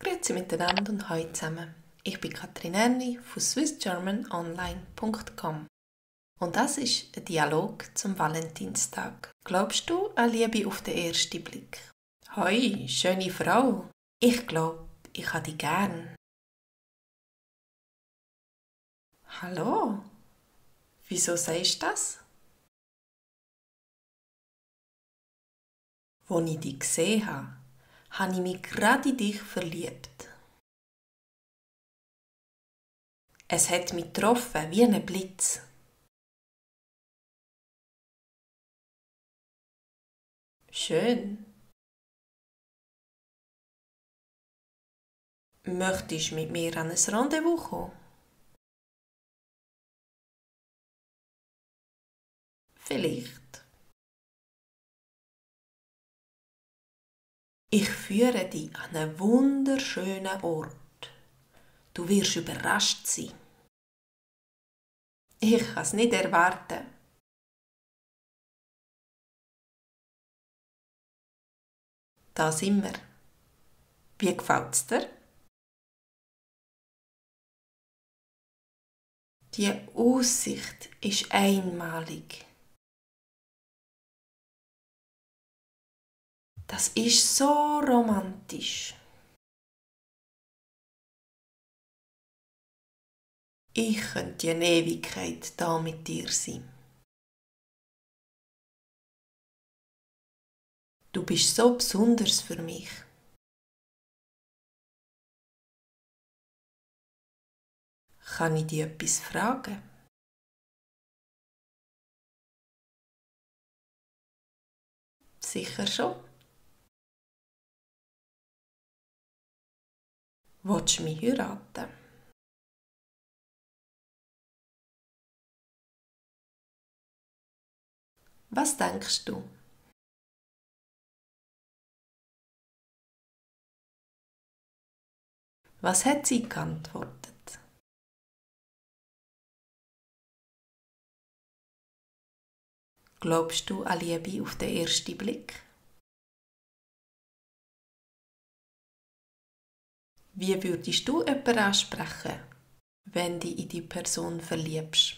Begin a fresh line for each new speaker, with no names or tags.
Grüezi miteinander und hallo zusammen. Ich bin Katrin Erni von swissgermanonline.com und das ist ein Dialog zum Valentinstag. Glaubst du an Liebe auf den ersten Blick? Hoi, schöne Frau. Ich glaube, ich habe dich gern. Hallo? Wieso sagst du das? Als ich dich gesehen habe ich mich gerade in dich verliebt. Es hat mich getroffen wie ein Blitz. Schön. Möchtest du mit mir an ein Rendezvous kommen? Vielleicht. Ich führe dich an einen wunderschönen Ort. Du wirst überrascht sein. Ich kann es nicht erwarten. Da sind wir. Wie gefällt's dir? Die Aussicht ist einmalig. Das ist so romantisch. Ich könnte eine Ewigkeit da mit dir sein. Du bist so besonders für mich. Kann ich dich etwas fragen? Sicher schon. Willst du mich heiraten? Was denkst du? Was hat sie geantwortet? Glaubst du an Liebe auf den ersten Blick? Wie würdest du jemanden ansprechen, wenn du in die Person verliebst?